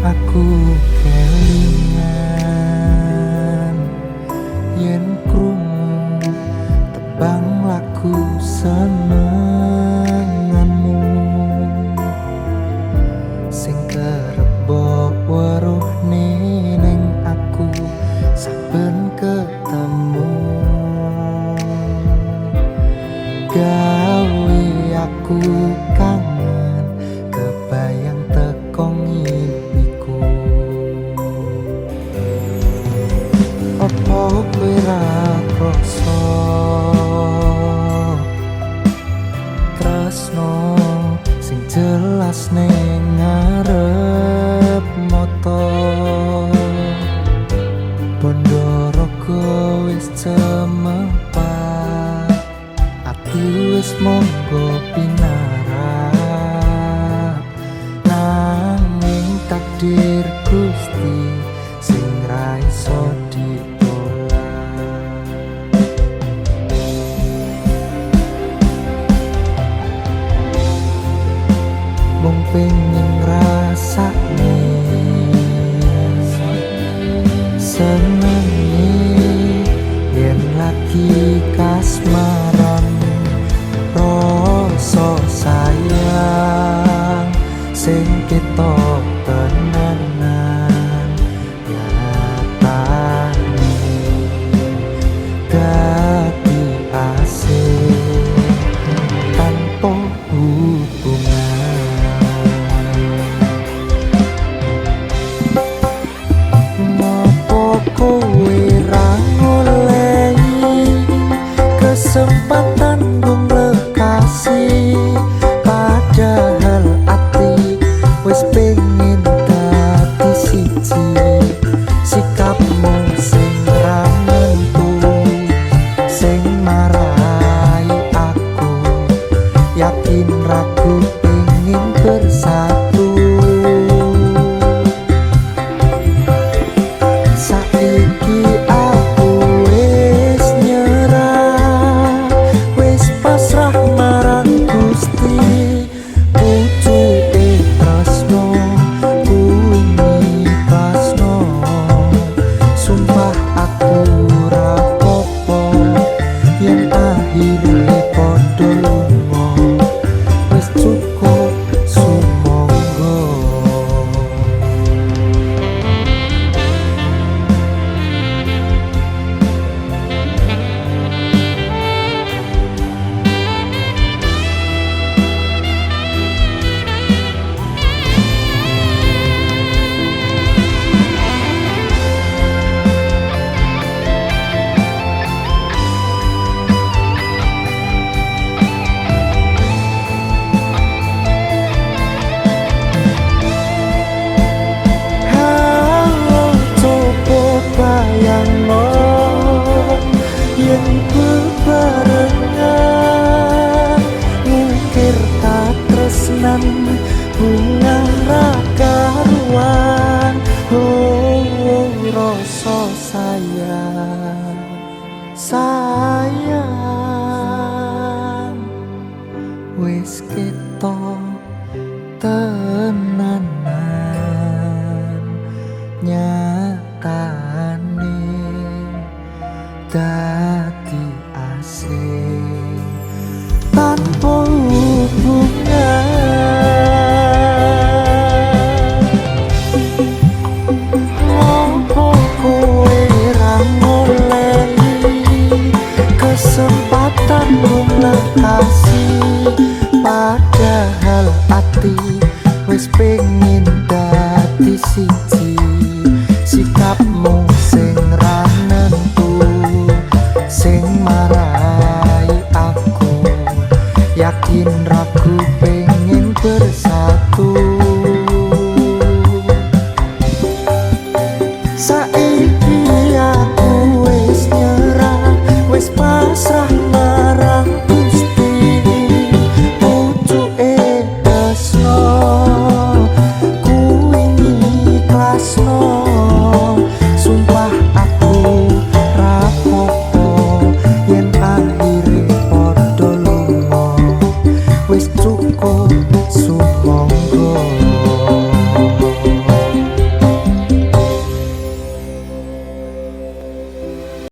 Aku kelingan yen krungu tembang lagu senenganmu sing kerep mbok weruhne ning aku saben ketemu, gawe aku kangen kebayang teko ngimpiku. Opo kowe ra krasa tresno sing jelas ning ngarep mata? Bondo raga wis cemepak, ati wis monggo pinarak, nanging takdir Gusti sing ra iso ditolak. Mung pengen ngrasakne senenge yen lagi kasmaran, rasa sayang sing ketok tenanan nyatane dadi asing tanpa hubungan. Ngopo kowe ra ngolehi kesempatan nggo nglekasi, padahal ati wis pengen dadi siji. Sikapmu sing ra nentu sing marai aku yakin ragu pengen bersatu. Saiki aku wis nyerah, wis pasrah marang Gusti. Pucuke tresno kuwi tresno, sumpah aku ra popo yen akhire padha lunga. Wis cukup sumangga. Halo, coba bayangno yen bebarengan ngukir katresnan bunga ra karuan. Oh, rasa sayang sayang wis ketok tenanan nyatane dadi asing tanpa hubungan. Ngopo kowe ra ngolehi kesempatan nggo nglekasi, padahal ati wis pengen dadi siji. Sikapmu sing ra nentu sing marai aku yakin ragu pengen bersatu.